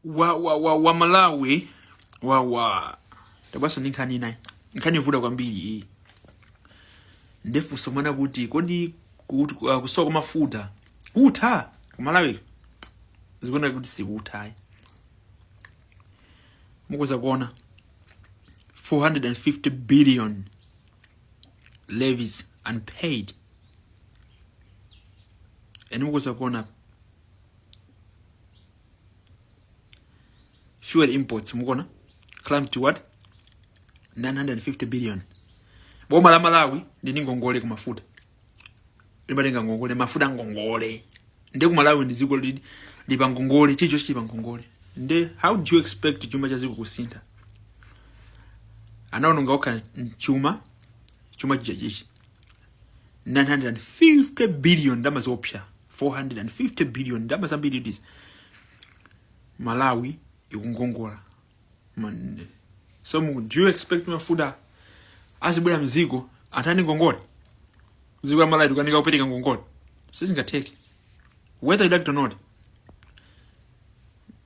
Wa Malawi wa tabwaso ndi nkhani inayi, nkhani yovuta kwambiri iyi. Ndefunso mwana kuti kodi kusowa kwa mafuta kutha ku Malawi? Zikuoneka kuti sikutha. Mukuza kuona 450 billion levies unpaid, and mukuza kuona fuel imports, mukuona, climbed to what, 950 billion. Boma la Malawi ndi ngongole kumafuta, limatenga ngongole mafuta ngongole. Nde ku Malawi ndi dziko lipa ngongole, chilichonse chili pa ngongole. Nde how do you expect chuma cha dziko kusintha? Anaononga okha chuma chija chichi, 950 billion, ndalama zoopsa, 450 billion, ndalama zambiri it is. Malawi ikungongola. Man, so do you expect mafuta azibwera mziko anthu ali ngongole? Dziko la Malawi likukanika kupereka ngongole, sizingatheke. Whether you like it or not,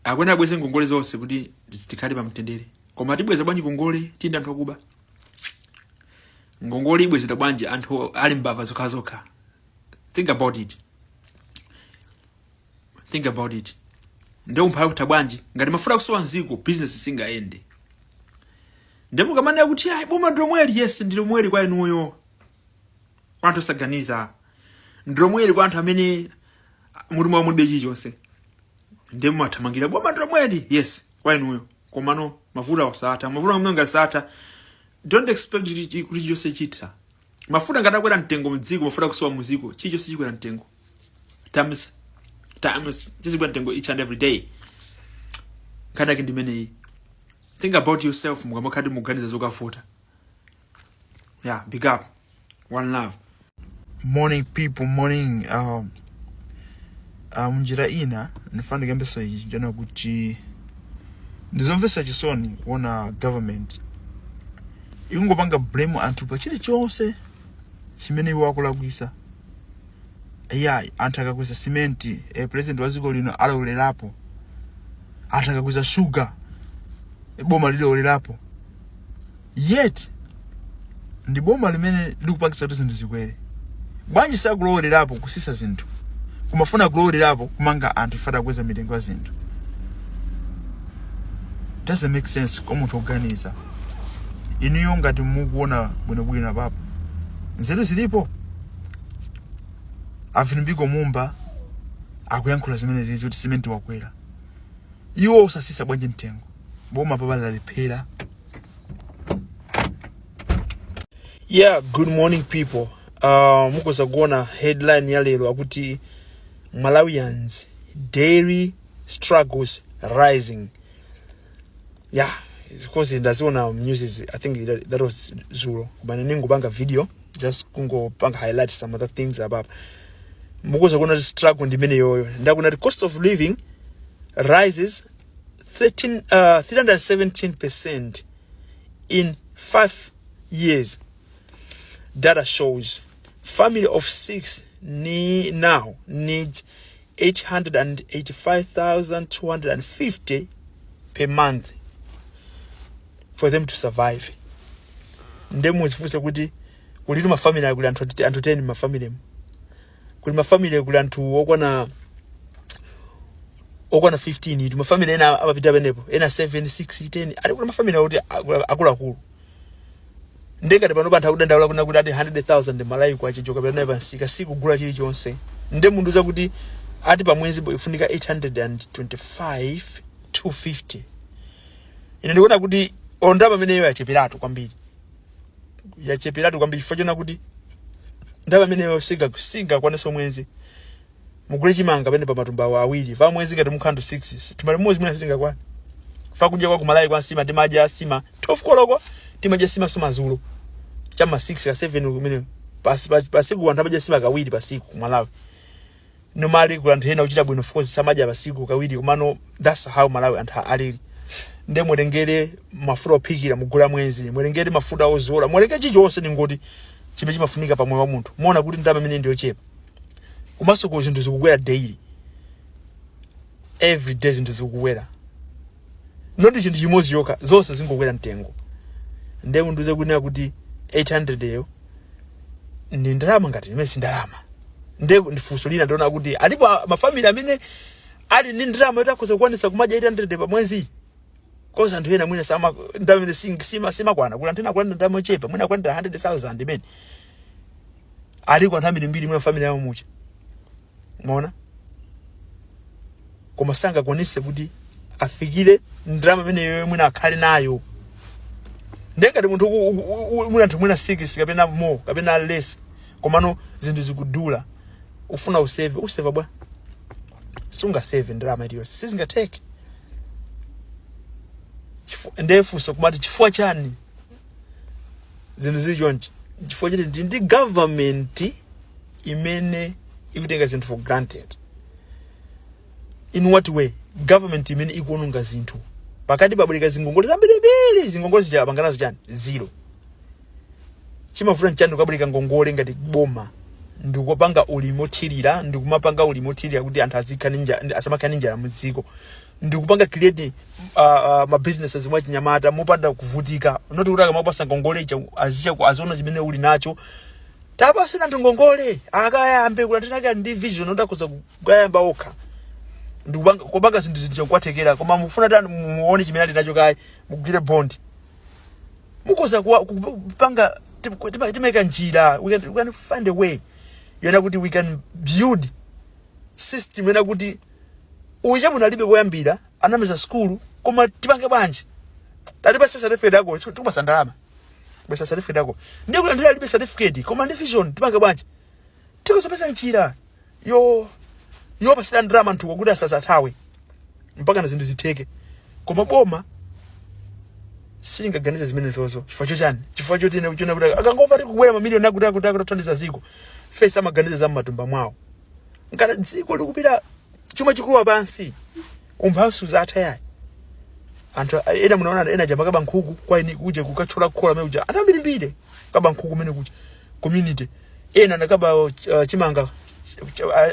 akuyenera abweze ngongole zonse kuti tikhale pa mtendere. Koma tibweza bwanji ngongole tindi anthu akuba? Ngongole ibwezedwa bwanji anthu ali mbava zokhazokha? Think about it, think about it. Nde umphawi kutha bwanji ngati mafuta akusowa mziko? Business singayende. Nde mukamanena kuti ayi, boma ndilomweli, yes, ndilomweli kwa inuyo, kwa anthu osaganiza. Ndilomweli kwa anthu amene mutu mwawo mulibe chilichonse. Nde mumathamangira boma ndilomweli, yes, kwa inuyo. Komano mavuto awasatha, mavuto amene ngati satha, don't expect kuti chilichonse chitha. Mafuta ngati akwera mtengo mdziko, mafuta kusowa mdziko, chilichonse chikwera mtengo times times, chizikwera mtengo each and every day. Nkhani yake ndimeneyi. Think about yourself mukamakhala muganiza zokavota. Yeah, big up, one love. Morning people, morning. Munjira ina ndifuna ndikambeso ichi chona kuti ndizomvetsa chisoni kuona government ikungopanga blame anthu pa chilichonse chimene iwo akulakwisa. Iyayi, anthu akakweza simenti, president wa dziko lino alowelerapo. Anthu akakweza sugar, boma lilowelerapo. Yet ndi boma limene likupangitsa kuti zinthu zikwere. Bwanji sakulowelerapo kusisa zinthu, kumafuna kulowelerapo kumanga anthu ifada kukweza mitengo ya zinthu? Doesn't make sense kwa munthu oganiza. Inuyo ngati mukuona bwinobwino apapo, nzeru zilipo. A Vitumbiko Mumba akuyankhula zimene zizi kuti simenti wakwera, iwo osasisa bwanji mtengo? Boma papa lalephera. Yeah, good morning people. Mukuza kuona headline ya lero akuti Malawians daily struggles rising. Yeah, of course ndaziona news, I think that was zulo, koma ine ndingopanga video, just kungopanga highlight some other things apapa. Mukuza kuona struggle ndimene yoyo ndakuona kuti cost of living rises 13, 317% in 5 years, data shows. Family of six now needs 885,250 per month for them to survive. Nde muzifunse kuti kulitu mafamily, kuli anthu 10 mafamily, kuli mafamily kuli anthu okwana 15 itu mafamily ena amapita penepo, ena 7, 6, 10 ali. Kuli mafamily akuti akuluakulu. Ndengati pano anthu akudandaula kuna kuti ati 100,000 Malawi kwacha chokapita nayo pansika sikugula chilichonse. Nde mundiuza kuti ati pa mwezi ikufunika 825 250. Ine ndikuona kuti ndalama imeneyo yacheperatu kwambiri, yacheperatu kwambiri, chifukwa chona kuti ndalama imeneyo singakwanenso mwezi. Mugule chimanga pene pa matumba awo awiri pa mwezi, ngati mukhala anthu 6, thumba limodzi mwina silingakwane. Fa kudya kwa kumalawi kwa nsima, timadya sima 12 koloko, timadya sima so madzulo chama 6 ka 7 kumene. Pasiku anthu amadya sima kawiri pasiku ku Malawi. Normally kuli anthu ena ochita bwino, of course, samadya pasiku kawiri, komano that's how Malawi anthu alili. Nde mwerengere mafuta ophikira mugula mwezi, mwerengere mafuta ozola, mwerengere chilichonse ndingoti chimene chimafunika pa moyo wa munthu, muona kuti ndalama imene ndiyochepa. Komanso ku zinthu zikukwera daily, every day zinthu zikukwera. Not chinthu chimodzi chokha, zonse zingokwera mtengo. Nde mundiuze kunena kuti 800 yo ndi ndalama ngati imene si ndalama. Nde ndifunso lina ndiona kuti alipo mafamily amene ali ndi ndalama yoti akhoza kukwanisa kumadya 800 pa mwezi. Koza anthu ena mwina sama ndalama imene simakwana kuli anthu ena akulandira ndalama yochepa, mwina akulandira 100,000 imene aliko anthu ambirimbiri mwina family yawo mucha mona, koma sangakwanise kuti afikire ndalama imeneyo mwina akhale nayo. Ndiye ngati munthu mwina anthu mwina 6 kapena more kapena less, komano zinthu zikudula, ufuna usave, useva bwa? Sungasave ndalama iliyonse, sizingatheke. Ndiye funso kumati, chifukwa chani zinthu zili chonchi? Chifukwa chiti ndi government imene ikutenga zinthu for granted. In what way? Government imene ikuononga zinthu pakati pabwereka zingongole zambirimbiri. Zingongole zija apanganazo chani? Zero. Chimavuta nchani kukabwereka ngongole ngati boma ndikupanga ulimi othirira, ndikumapanga ulimi othirira kuti anthu azikhala ndi asamakhala ndi njala mudziko, ndikupanga create ma businesses mwa chinyamata mopanda kuvutika, not kuti akamapasa ngongole ija azicha aziona chimene uli nacho. Tapasina anthu ngongole akayambe kulandira ndi vision odakuza kukayamba okha ndikupanga kupanga zinthu zija nkwathekera. Koma mufuna tani? Muone chimene ali nacho kayi, mugwire bond, mukoza kupanga timaika njira. We can find a way yona kuti we can build system yona kuti uyu chabwino alibe poyambira, anameza skulu, koma tipange bwanji? Tatipasa certificate yako, tikupasa ndalama, basa certificate yako. Ndiye kuti anthu alibe certificate koma ndi vision, tipange bwanji? Tikuzopeza njira yo yopasira ndalama anthu kuti asazathawe mpaka na zinthu zitheke. Koma boma silingaganize zimene zozo. Chifukwa chochani? Chifukwa choti ine kuchiona kuti akangomva tikubwera mamiliyoni akuti akuthandiza dziko, fesa amaganiza za mmatumba mwawo. Ngati dziko likupita, chuma chikulowa pansi, umphawi suzatha yayi. Anthu ena munaona ena jamakaba nkhuku kwa ini kuja kukachola khola mene kuja, anthu ambirimbiri kaba nkhuku mene kuja community. Ena anakaba chimanga,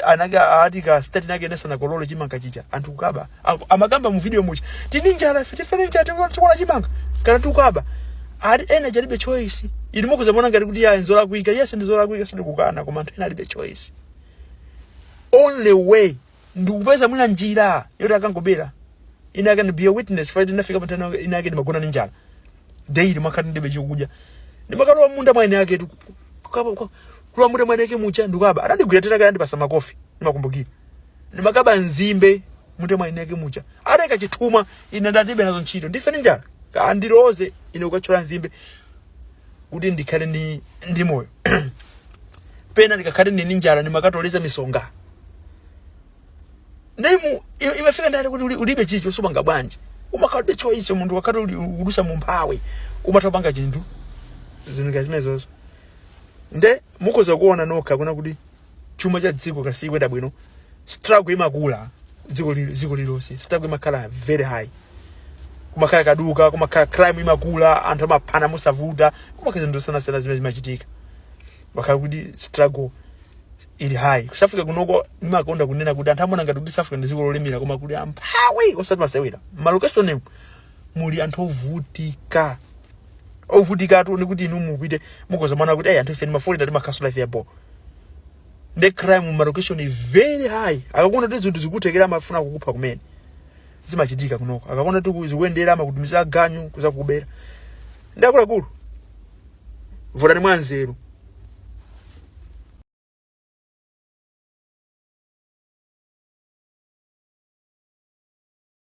anaka atika state nake nesa nakolole chimanga chija, anthu kukaba. Amakamba mu video mucha, tini njala ife, tifene njala, tikuona chimanga kana tukaba. Ali ena jalibe choice. Ili mukuza mona ngati kuti ya nzola kuika. Yes, ndizola kuika, sindikukana, koma anthu ena alibe choice. Only way ndikupeza mwina njira yoti akangobera. Ine I can be a witness for ndinafika pa nthawi ine ake ndimagona ndi njala daily, makhati ndibe chokudya, ndimakalowa munda mwa ine ake kulowa munda mwa ine ake mucha ndikaba. Anandigwira tena kaya andipasa makofi, ndimakumbukira ndimakaba nzimbe munda mwa ine ake mucha, ateka chithumwa. Ine ndatibe nazo ntchito, ndife ndi njala, kandiloze ine kukachola nzimbe kuti ndikhale ndi moyo. Pena ndikakhale ndini njala ndimakatoleza misonga. Ndeimu imafika ndani kuti ulibe chicho, usupanga bwanji? Umakhala ulibe choice. Munthu wakati uli udusa mumphawi, umatha kupanga chinthu zinthu ngati zimenezozo. Nde mukhoza kuona nokha kuna kuti chuma cha dziko kasikwenda bwino, struggle imakula. Dziko lilonse struggle imakhala very high, kumakhala kaduka, kumakhala crime imakula, anthu amaphana mosavuta, kumakhala zinthu zosiyanasiyana zimene zimachitika wakhala kuti struggle ili high. Ku South Africa kunoko ndimakonda kunena kuti anthu amaona ngati kuti South Africa ndi dziko lolemera, koma kuli amphawi osati masewera. Malokeshoni muli anthu ovutika, ovutikatu ni kuti inu mupite mukoza mwana kuti anthu ife ndi maforeigner timakhaso life yabo. Nde crime mu location is very high. Akakuona kuti zinthu zikuthekera, amafuna kukupha kumene. Zimachitika kunoko, akakuona kuti zikuyendera, amakutumiza aganyu kuzakubera. Ndi akuluakulu, votani mwanzeru.